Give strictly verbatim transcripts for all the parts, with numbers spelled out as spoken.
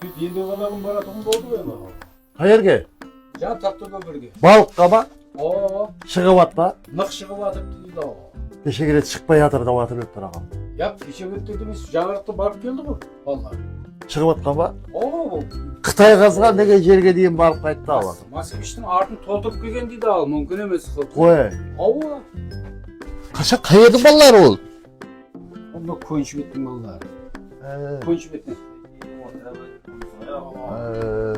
Biz endi olarǵa baratuǵın boldı ǵoy, aǵa. Qayerge? Jańa Taxtakópirge. Balıqqa ma? Awa, awa. Shıǵıp at pa? Nıq shıǵıp atırıptı deydi, awa. Keshege ret shıqpay atır dep atırıp edi aǵam. Ya, keshege ret dedim, jańaraqta barıp keldi ǵoy, balalar. Shıǵıp atqan ba? Awa. Qıtay qazǵan degen jerge deyin barıp qayttı aǵam. Moskvichtiń artın toltırıp kelgen deydi, al, múmkin emes. Qoy. Awa. Qashan, qayerdiń balaları ol? Onda Kónshibettiń balaları. He. Kónshibettiń. He.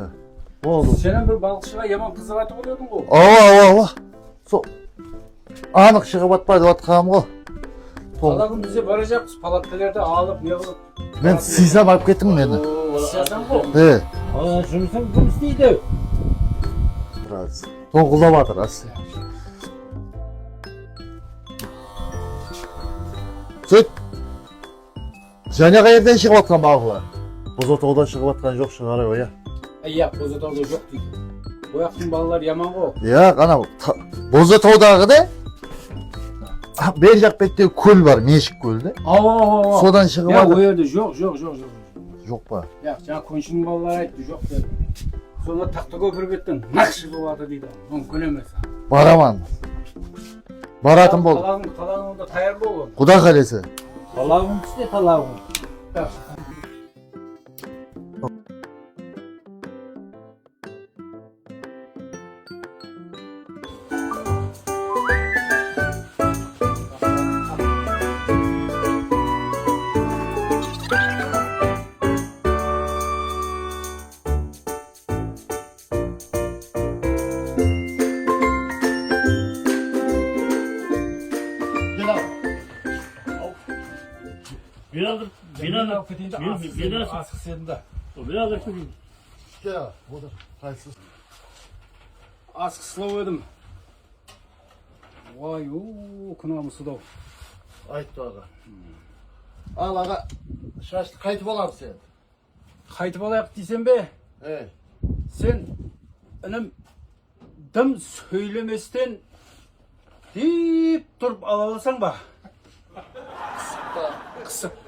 Boldı. Sen hám bir balıqshıǵa yaman qızıǵatıp otırdıń ǵoy. Awa, awa, awa. Sol anıq shıǵıp atpa dep atqanım ǵoy. Sol. Qala kún bizde barajaqpız, palatkalardı alıp, ne qılıp. Men sıysam alıp ketiń meni. Oo, sıyasań ǵoy. He. Ana jumısıń kim isleydi? Biraz. Tońqıldap atır, ás. Sóyt. Jáne qayerden shıǵıp atqan balıqlar? Bozatawdan shıǵıp atqan joq shıǵar, oya. Iyaq, Bozatawda joq deydi. Oyaqtıń balaları yaman ǵoy. Iyaq, ana ta- Bozatawdaǵı da, ha, beri jaq bette kól bar, Meshik kól de. Awa, awa, awa. Sodan shıǵıp atır. Iyaq, o jerde joq, joq, joq, joq. Joq pa? Iyaq, jańa Kónshiniń balaları ayttı, joq dedi. Sonda Taxtakópir betten naq shıǵıp atır deydi. Múmkin emes. Baraman. Baratın bol. Talaǵıń, talaǵıń onda tayar bol onda. Quda qálese. Talaǵıń túste, talaǵıń. Birazdır, birazdır, birazdır, asıǵıs edim da. Birazdır kúreyim. Kel, otır, qaysı? Asıǵıslaw edim. Way, o, kúnamısıdaw. Ayttı aǵa. Al aǵa, shashtı qaytıp alamız endi. Qaytıp alayıq deyseń be? Ey. Sen, inim, dım sóylemesten deyip turıp ala alasań ba? Qısıp pa? Qısıp.